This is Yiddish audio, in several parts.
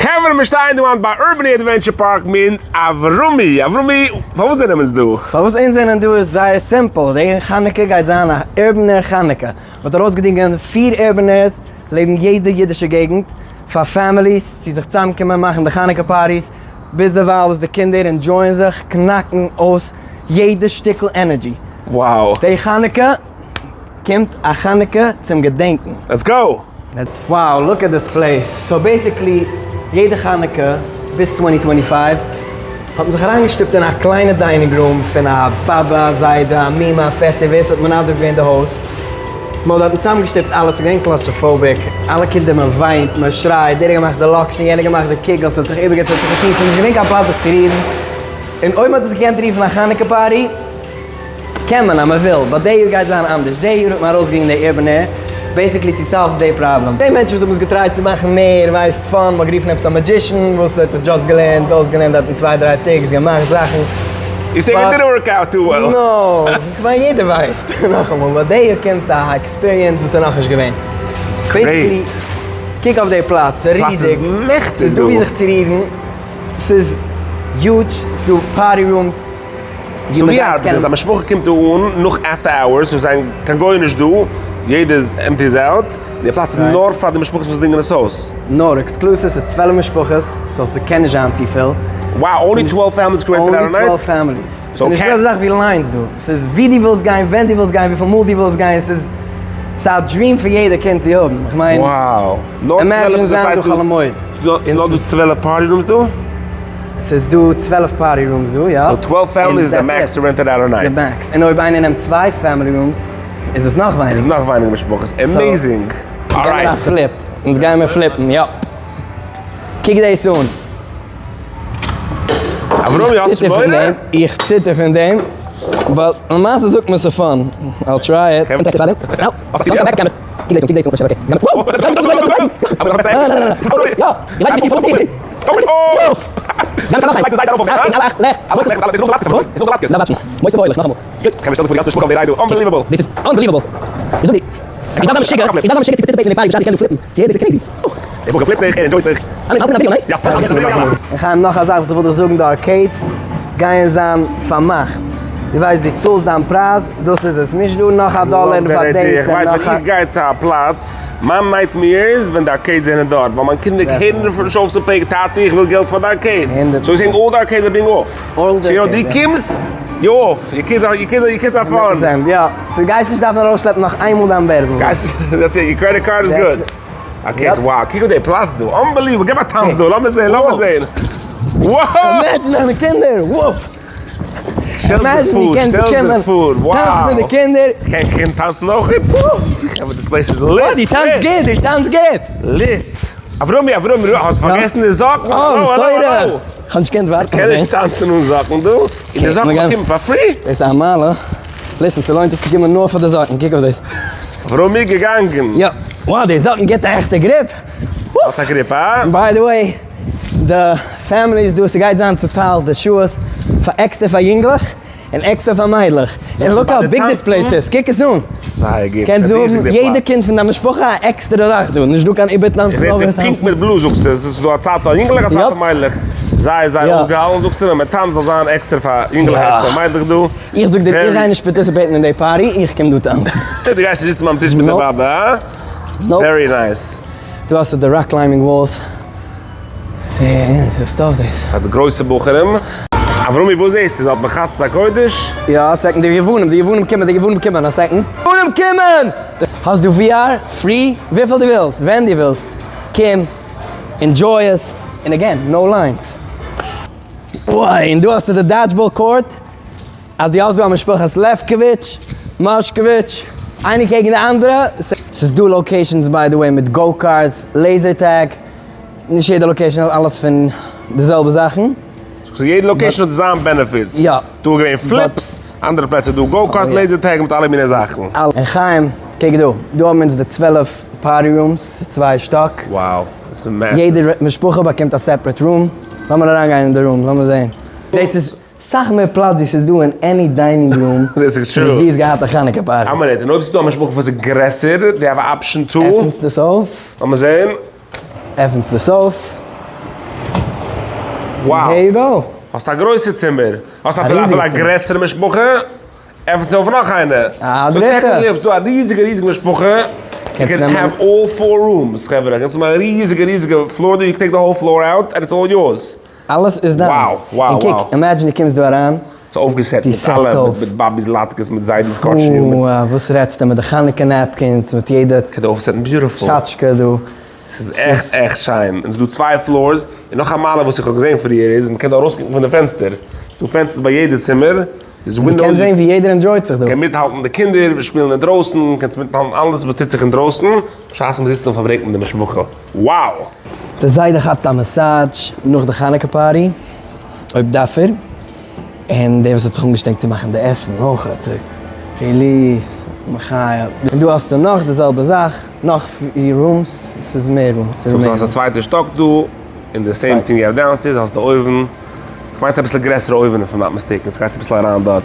חברה מיר שטייען דא היינט ביי Urban Adventure Park מיט אברומי, אברומי פארוואס זענען אונז דא? פארוואס אונז זענען דא איז זייער simple, די חנוכה גייט זיין א urban air חנוכה, מען האט ארויסגעדינגען פיר urban airs לעבן יעדע אידישע געגנט פאר families צו זיך צוזאמקומען מאכן די חנוכה parties, ביזדערווייל וואס די קינדער enjoy ען זיך קנאקן אויס יעדע שטיקל energy. Wow. די חנוכה קומט א חנוכה צום געדענקן. Let's go! Wow look at this place, so basically יעדע חנוכה ביז twenty twenty five האט מען זיך אריינגעשטופט אין א קליינע dining room פון א באבע א זיידע א מומע א פעטער ווער ס'האט מנדב געווען די הויז, מען האט דארטן צוזאמגעשטופט אלעס ס'איז געווען claustrophobic, אלע קינדער מען וויינט מען שרייט דער האט געמאכט די לאקשן יענער געמאכט די קוגל ס'האט זיך איבערגעצויגן ס'האט זיך געטון ס'איז נישט געווען קיין פלאץ זיך צו רירן, און אויב מען האט עס געקענט רופן א חנוכה party. קען מען אז מען וויל, but די יאר גייט זיין אנדערש, די יאר האט מען ארויסגעגעבן די urban air, basically צו solve ן די פראבלעם, די מענטשן וואס האבן עס געטרייט צו מאכן מער ווייסט fun, מען האט גערופן עפעס א magician וואס האט זיך just געלערנט, אויסגעלערנט דארטן צוויי דריי טעג, איז געמאכט זאכן, You say it didn't work out too well. No, כ'מיין יעדער ווייסט, נאכאמאל, but די יאר קומט א experience וואס איז נאכנישט געווען. ס'איז great. קוק אויף די פלאץ, ס'איז ריזיג, ס'איז דא ווי זיך צו רירן, ס'איז huge, ס'איז דא party rooms. So ווי ארבעט עס? א משפחה קומט דא אן נאך after hours, ס'איז קיין גוי נישט דא, יעדער איז empties out, די פלאץ איז נאר פאר די משפחות וואס דינגען עס אויס? נאר exclusive, ס'איז 12 משפחות, so ס'קען נישט זיין צופיל. Wow, only 12 families can rent it out a night? Only 12 families. ס'איז נישטא אזא זאך ווי lines דא. ס'איז ווי דו ווילסט גיין, ווען דו ווילסט גיין, וויפיל מאל דו ווילסט גיין, ס'איז ס'איז א dream פאר יעדע קינד צו האבן. כ'מיין, imagine זיין דא חול המועד. ס'איז נאר דא 12 party rooms דא? ס'איז דא 12 party rooms דא, יא. So 12 families איז די max to rent it out a night. די max. און אויב איינער נעמט צוויי family rooms איז עס נאך ווייניגער. איז נאך ווייניגער משפחות. Amazing. Alright. א flip. אונז גיימער flip ן, יא. קוק דאס אן. אברומי האסט מורא? איך ציטער פון דעם. But למעשה זאגט מען ס'איז fun. I'll try it. איך האב נאך א זאך וואס איך וויל דיך זאגן, די arcades גייען זיין פארמאכט, דו ווייסט דו צאלסט דיין פרייז, דאס איז עס, נישט דא נאך א דאלער פאר דאס און נאך א. איך גיי צו א פלאץ, מיין nightmare איז ווען די arcades זענען דארט, ווייל מיין קינדער הערן נישט אויף צו פרעגן טאטי איך וויל געלט פאר די arcade, so זיי זענען all the arcades are being off, so יא דו קומסט, you're off, your kids are, your kids are, your kids are fun. יא, so גייסט נישט דארפן ארויסשלעפן נאך איינמאל דיין בערזל. גייסט נישט, that's it, your credit card is good. Arcades, wow, קוק אויף די פלאץ דא, unbelievable, געב א טאנץ דא, לאמיר זען, לאמיר זען. Wow! Imagine דיינע קינדער, wow! שטעל זיך פאר, שטעל זיך פאר, wow! טאנץ מיט די קינדער! קען קינד טאנצן אויך? אבער this place איז lit! דו טאנצט גוט, דו טאנצט גוט! Lit! אברומי, אברומי, האסט פארגעסן די זאקן? אה, sorry! כ'האב נישט געקענט ווארטן אויף דעם. קען נישט טאנצן אן זאקן דא, און די זאקן באקומט פאר free? דאס איז א מעלה. Listen, ס'לוינט זיך צו קומען נאר פאר די זאקן, קוק אויף דאס. אברומי געגאנגען. יא. Wow, די זאקן גיבט א עכטע grip! האט א grip, הא? By the way, די families דא, ס'גייט זיין צוטיילט די שעות פאר עקסטער פאר יונגלעך און עקסטער פאר מיידלעך, און look how big this place איז, קוק עס אן! זייער גוט, קענסט דא ס'איז ריזיג האבן די יעדע פלאץ. קינד פון דיין משפחה א עקסטערע זאך דא, נישט דא קיין איבערטאנצן איך זעה ס'איז אויפטאנצן. Pink מיט blue זאגסטו, עס איז דא א צייט פאר יונגלעך א צייט פאר מיידלעך, זייער זייער אויסגעהאלטן זאגסטו, ווען מען טאנצט זאל זיין עקסטער פאר יונגלעך עקסטער פאר מיידלעך דא. איך זאג דיר, איך גיי נישט participate ן אין די party, איך קום דא טאנצן. דו גייסט נישט זיצן ביים טיש מיט די באבע, הא? Nope. Very nice. דא האסטו די rock climbing walls. ס'איז stuff דאס. פאר די גרויסע בחורים. אברומי וואס זעסטו? זאלט בחצרות הקודש? יא, א second, די יוונים, די יוונים קומען, די יוונים קומען, א second. יוונים קומען! האסט דא VR, free, וויפיל דו ווילסט, ווען דו ווילסט, קום, enjoy עס, און again, no lines. וואי, און דא האסטו די dodgeball court. אז דו האסט דא א משפחת לעפקאוויטש, מאשקאוויטש, איינער קעגן די אנדערע. ס'איז דא locations by the way מיט go karts, laser tag, נישט יעדע location האט אלעס פון די זעלבע זאכן. So יעדע location האט זיין benefits. יא. דא איז געווען flips, אנדערע פלעצער איז דא go karts, laser tag מיט אלע מיני זאכן. און חיים, קוק דא, דא האבן אונז די 12 party rooms, ס'איז צוויי שטאק. Wow, דאס איז massive. יעדע משפחה באקומט א separate room. לאמיר אריינגיין אין די room, לאמיר זען. דאס איז סאך מער פלאץ ווי ס'איז דא אין any dining room דאס איז true. וואס דו האסט געהאט א חנוכה party. א מינוט, און אויב ס'איז דא א משפחה וואס איז גרעסער, they have a option to. עפענסט עס אויף. לאמיר זעהן. עפענסט עס אויף. Wow. Here you go. האסט א גרויסע צימער. האסט אפילו אפילו א גרעסערע משפחה, עפנסטו אויף נאך איינע. א דריטע. So technically האסטו א ריזיגע ריזיגע משפחה. You can have all four rooms, חברה. קענסט האבן א ריזיגע ריזיגע floor דא, you can take the whole floor out and it's all yours. אלעס איז דיינס. און קוק, imagine דו קומסט דא אריין. ס'איז אויפגעסעט מיט אלע, מיט באבי'ס לאטקעס, מיט זיידי'ס קאטשי. וואו, וואס רעדסטו, מיט די חנוכה napkins, מיט יעדע קען דו אויפסעטן beautiful. טשאטשקע דא. ס'איז עכט עכט שיין. און ס'איז דא צוויי floors, און נאך א מעלה וואס איך האב געזען פריער איז, מ'קען דא ארויסקוקן פון די פענסטער. ס'איז דא פענסטערס ביי יעדע צימער. מ'קען זען ווי יעדער enjoy ט זיך דא. קען מיטהאלטן די קינדער וואס שפילן אינדרויסן, קענסט מיטהאלטן אלעס וואס טוט זיך אינדרויסן, בשעת מ'זיצט און פארברענגט מיט די משפחה. Wow! די זיידע כאפט א massage נאך די חנוכה party, אויב דארף ער, און דער וואס האט זיך אנגעשטרענגט צו מאכן די עסן אויך, release, מחיה. און דא האסטו נאך די זעלבע זאך, נאך פיר rooms, ס'איז מער rooms. סאו האסט א צווייטע שטאק דא, און די same thing you have downstairs, האסט די אויוון, כ'מיין ס'איז אביסל גרעסערע אויוון if I'm not mistaken, ס'גייט אביסל אריין דארט,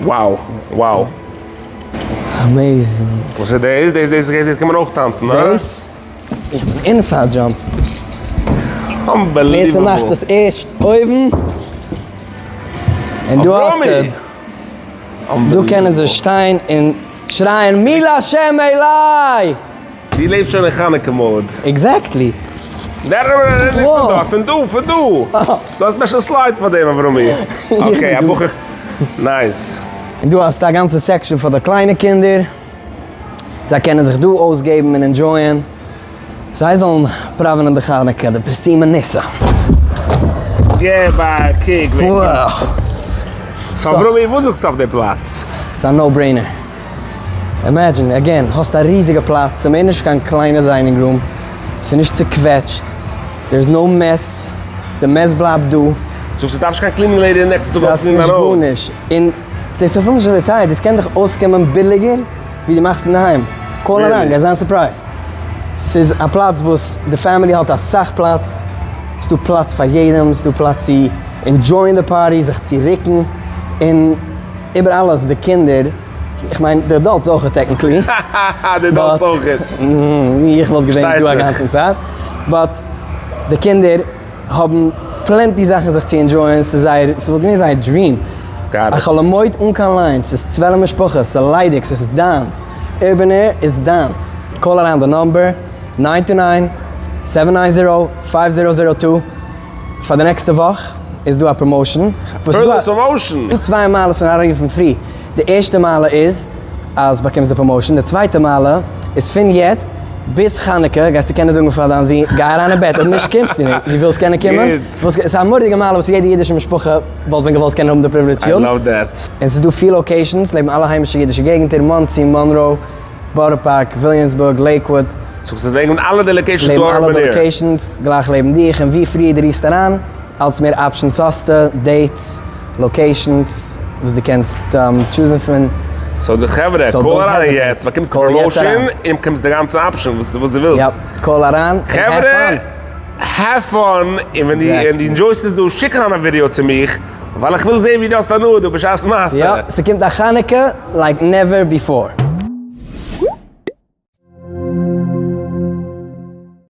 wow wow. Amazing. וואס איז דאס? דאס דאס דאס קען מען אויך טאנצן, הא? דאס? איך בין אין פאר jump. Unbelievable. ווער ס'מאכט דאס ערשט אויבן. און דא האסטו. דא קענען זיי שטיין און שרייען מי לה' אלי! דו לעבסט שוין אין חנוכה mode. Exactly. נישט פון דארט, פון דא, פון דא. ס'דא א special slide פאר דעם אברומי. Okay, א בחור. Nice. און דא האסטו א גאנצע section פאר די קליינע קינדער. זיי קענען זיך דא אויסגעבן און enjoy ען. זיי זאלן פראווענען די חנוכה, די פרסומי ניסא. געב א קוק ווען. So אברומי, וואס זאגסטו אויף די פלאץ? ס'איז א no brainer. Imagine, again, האסט א ריזיגע פלאץ, ס'איז מער נישט קיין קליינע dining room, ס'איז נישט צוקוועטשט, there איז no mess, די mess בלייבט דא. זאגסט דו דארפסט נישט קיין cleaning lady די נעקסטע טאג אויפקלינען דיין הויז. דארפסט נישט גארנישט, און דאס איז אפילו נישט אזוי טייער, דאס קען דיך אויסקומען ביליגער ווי דו מאכסט אינדערהיים. Call אריין, גייסט זיין surprised. ס'איז א פלאץ וואס די family האט אסאך פלאץ, ס'דא פלאץ פאר יעדעם, ס'דא פלאץ צו enjoy ען די party, זיך צו רוקן, און איבער אלעס די קינדער, איך מיין די adults אויכעט technically. די adults אויכעט. איך וואלט געווען דא א גאנצן צייט. But די קינדער האבן plenty זאכן זיך צו enjoy ען, ס'איז זייער, ס'וואלט געווען זייער dream. א חול המועד אן קיין line, ס'איז 12 משפחות, ס'איז ליידיג, ס'איז דיינס. Urban Air איז דיינס. Call אריין די number, nine two nine, seven nine zero, five zero zero two. פאר די נעקסטע וואך איז דא א promotion. וואס promotion? דא צוויי מעלות פון אריינרופן פרי. די ערשטע מעלה איז אז באקומסט די promotion, די צווייטע מעלה איז פון יעצט ביז חנוכה גייסטו קענען זאגן פאר דיין זון גיי אריין אין בעט אויב נישט קומסטו נישט, דו ווילסט קענען קומען? ס'איז א מורא'דיגע מעלה וואס יעדע אידישע משפחה וואלט ווען געוואלט קענען האבן די privilege צו האבן. און ס'איז דא פיר locations לעבן אלע היימישע אידישע געגנטער, מאנסי, מאנרא, בארא פארק, וויליאמסבורג, לעיקוואוד. זאגסט אז לעבן אלע די locations דא לעבן אלע די locations, גלייך לעבן דיך, און ווי פריער דו רופסט אריין, אלץ מער options האסטו, dates, locations, וואס דו קענסט choose ן פון. So די חברה, call אריין יעצט, באקומסט די promotion, און באקומסט די גאנצע option וואס דו ווילסט. Yep, call אריין, און have fun. חברה, have fun, און ווען דו enjoy סט עס דא, שיק אריין א ווידעא צו מיך, ווייל איך וויל זען ווי דו האסט הנאה דא בשעת מעשה. Yep, ס'קומט א חנוכה like never before.